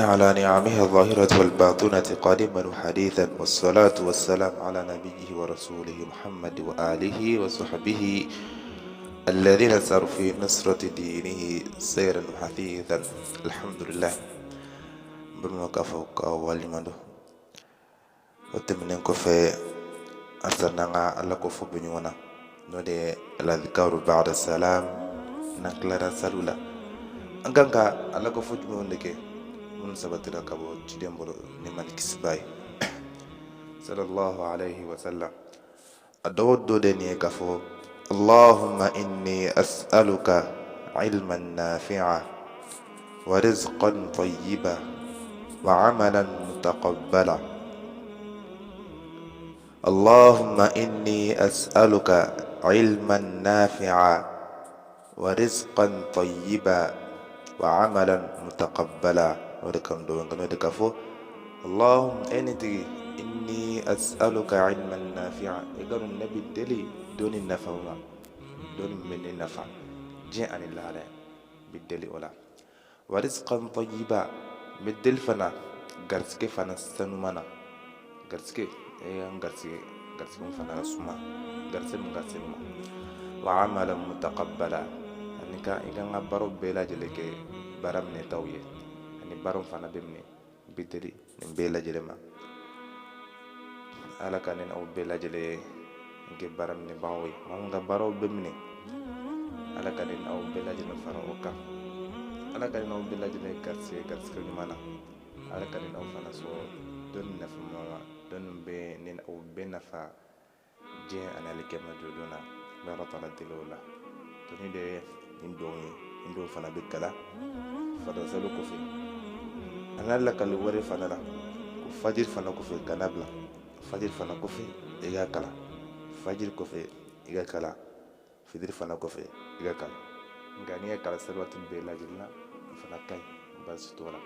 على نعمه الظاهرة والباطنة قديما وحديثا، والصلاة والسلام على نبيه ورسوله محمد وآله وصحبه الذين ساروا في نصرة دينه سيرا حثيثا. الحمد لله. Balimaw k'a fɔ k'aw waleɲuman dɔn. O tɛmɛnen kɔfɛ, halisa n'an ka Ala ko fɔ bɛ ɲɔgɔn na, n'o de ye al-adhkaru ba'da salam. N'an tilara saliw la, an kan ka Ala ko fɔ jumɛnw de kɛ minnu sabatira ka bɔ ciden bolo, nɛɛma ni kisi b'a ye, sallallahu alayhi wa sallam? A dɔw dɔ de nin ye k'a fɔ: Allahumma inni as'aluka ilman nafi'a wa rizqan tayyiba wa amalan mutaqabbala. Allahumma inni as'aluka ilman nafi'a wa rizqan tayyiba wa amalan mutaqabbala. O de kan don n'o de k'a fɔ: Allahumma, e ne tigi, inni as'aluka ilman nafi'a, i ka ne b'i deli dɔnni nafa ma, dɔnni min bɛ ne nafa diɲɛ ani lahara, n b'i deli o la. Wa rizqan tayyiba, n b'i deli fana garisɛgɛ fana sanuman na, garisɛgɛ e y'an garisɛgɛ, garisɛgɛ min fana ka suma, garisɛgɛ min ka senuma. Wa amalan mutaqabbala, ani ka i ka n ka baaraw bɛɛ lajɛlen kɛ baara minɛtaw ye, ani baaraw fana bɛ minɛ. N b'i deli nin bɛɛ lajɛlen ma. Ala ka ne n'aw bɛɛ lajɛlen kɛ baara minɛbagaw ye, maa min ka baaraw bɛ minɛ. Ala ka ne n'aw bɛɛ lajɛlen fara o kan. Ala ka ne n'aw bɛɛ lajɛlen garisɛgɛ garisɛgɛ ɲuman na. Ala ka ne n'aw fana sɔrɔ dɔnni nafama ma, dɔnni bɛ ne n'aw bɛɛ nafa diɲɛ ani alikiyama jɔdon na. N bɛ Ala taala deli o la. Dɔnni de ye nin don ye, nin don fana bɛ kalan farida kɔfɛ. A n'a lakali wɛrɛ fana la ko fajiri fana kɔfɛ, kana bila fajiri fana kɔfɛ i ka kalan, fajiri kɔfɛ i ka kalan, fitiri fana kɔfɛ i ka kalan. Nka n'i ye kalan seli waati bɛɛ lajɛlen na, o fana ka ɲi, baasi t'o la.